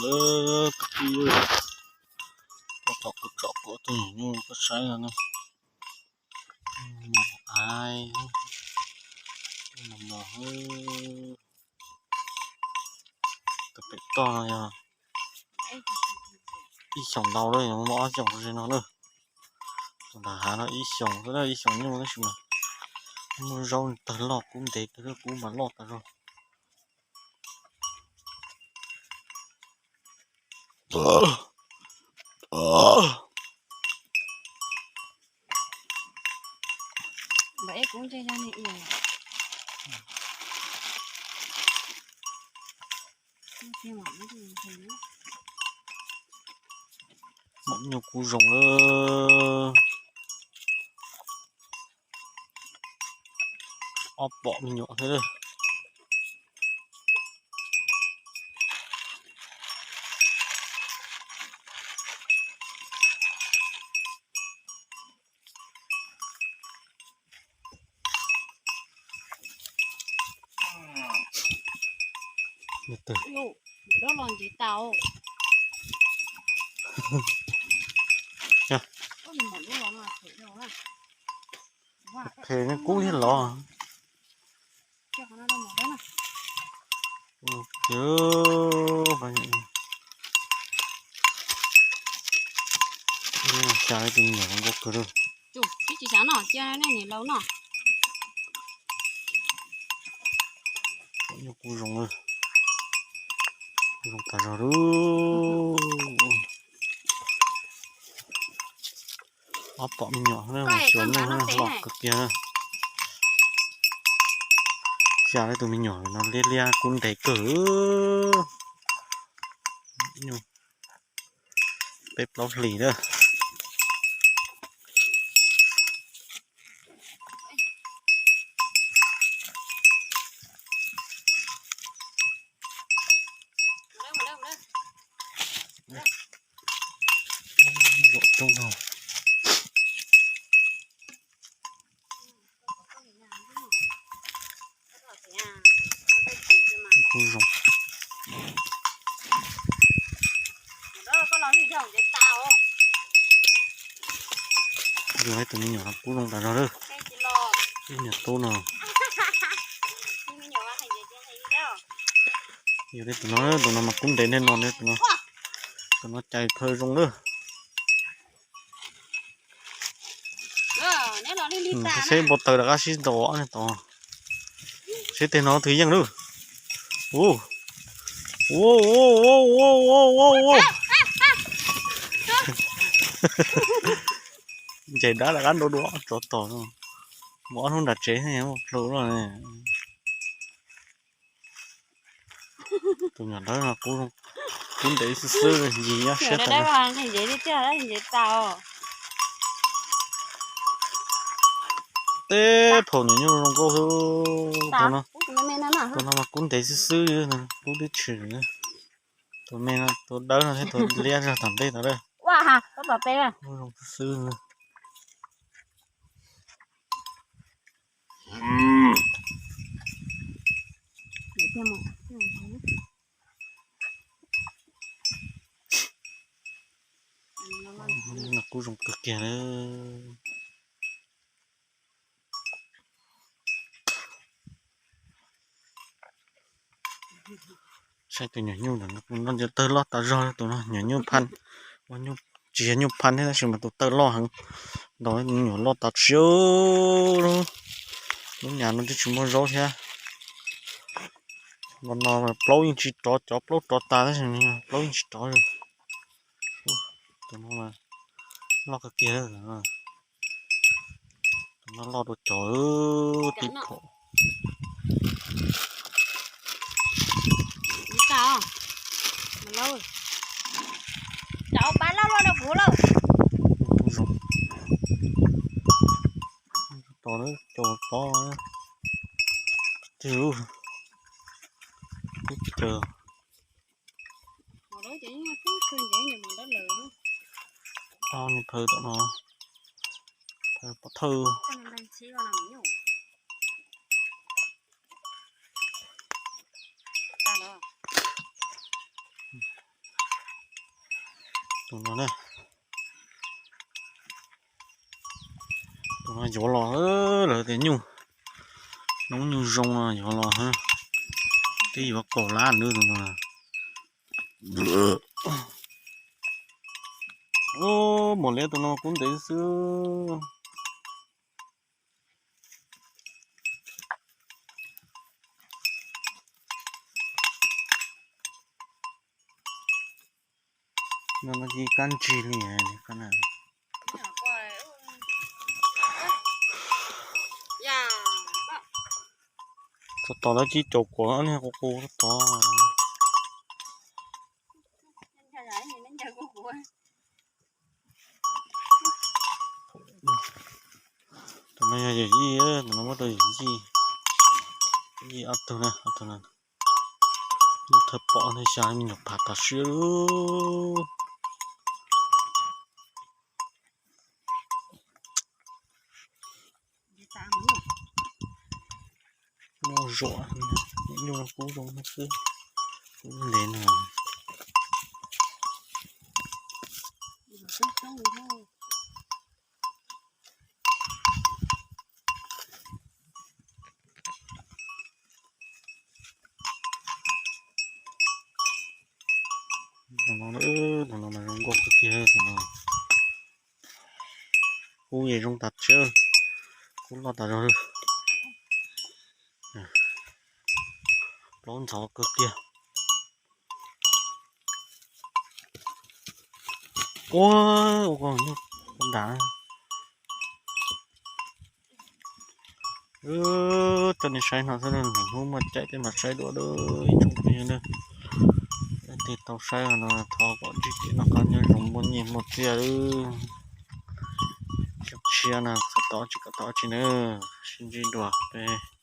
lawm kwv tij. Koj tsom kuv tsom kuv tus nyuam nyuj koj saib no na. Mos ai, mos mos. Tus pem toj no yog ib xyoos ntau lawm, muaj ob xyoos ze no na. Tus nram hav no ib xyoos xwb, ib xyoos nyuj tab sis mas muaj zaub tawg loj kub ntev kawg, kub mas loj tas zog. Mom nyuj kub zoo lawm. Ob pom me nyuam thiab lawm. Phem kub thiab los. Xya tus me nyuam zoo nkauj kawg li. Nyuj kub zoo, zoo tas zog li. Ob pom me nyuam, xyuas nyuj loj kawg kiag. Xya tus me nyuam no liab liab kub ntev kawg. Nyuj peb plaub hlis na. Yog tus me nyuam no kub zoo tas zog lawm. Ib niam tub no. Yog tus no, tus no mas kub ntev nej no, tus no cais phaw zoo lawm. Seb npau taws rov qab sib ntaus ob niag tod. Seb tej no twg yeej lawm. Ua, ua, ua, ua, ua, ua. Ntses dab rov qab nrau dua tsov tom no. Mus ob hnub nram tsev thiab muaj plhu loj. Tus nyuam dawb no kub ntev xwb xwb, ncig nyob siab tas. Teb phaum nyuam nyuj zoo nkauj xwb. Tus no mas kub ntev xwb xwb, kub twb tshwm. Tus me no, tus dawb no thiab tus liab zog tom ntej no. Zoo xwb xwb. Kub zoo kawg kiag li. Saib tus nyuam nyuj no, tawg loj tas zog, tus no nyuam nyuj phaj, tsis yog nyuj phaj thiab tab sis mas tus tawg loj heev, ntaus me nyuam loj tas zog. Lub nyuam no twb tsis muaj zaub thiab. Los no plaub yeej tsis rov, cov plaub rov tas tab sis plaub yeej tsis rov li. Tus no loj kawg kiag. Tus no loj dua cov tib phaum. Tos lawm cov tod twb tsis caws. Ob niag phaw tom no, phaw pov thawj. Tus no mas kub ntev xwb xwb li. Tus no na, tus no yuav los, lawv tias nyuj, noob nyuj zoo no yuav los, twb yuav kaum lab nws tus no. Ub, mus liab tus no kub ntev xwb. No no cia kab ntsig li. Txog tod lawv cia caum kuam niag qus qus tod. Tus no yog yawm yij, tus no muab rau yawm yij, yij ob tug na, ob tug na. Thawj pom nej xyov me nyuam phav tas siab lub. Muaj zuam, nyuj kub zoo xwb, kub ntev no. Tus no, tus no mas zoo nkauj kawg kiag tus no. Kub yeej zoo tas siab, kub loj tas zog li. Plaub ntxhov kawg kiag. Ua, ua ko nyuj nram. Coj nej saib no xwb, hnub muaj caij tej mam saib dua ib tsoom phooj ywg na. Leej twg tau saib no thov kom ntsib kev noj qab nyob zoo, muaj nyiaj muaj txiaj. Tshiab no txog tod tsis kom tau tsi na, sib ntsib dua peb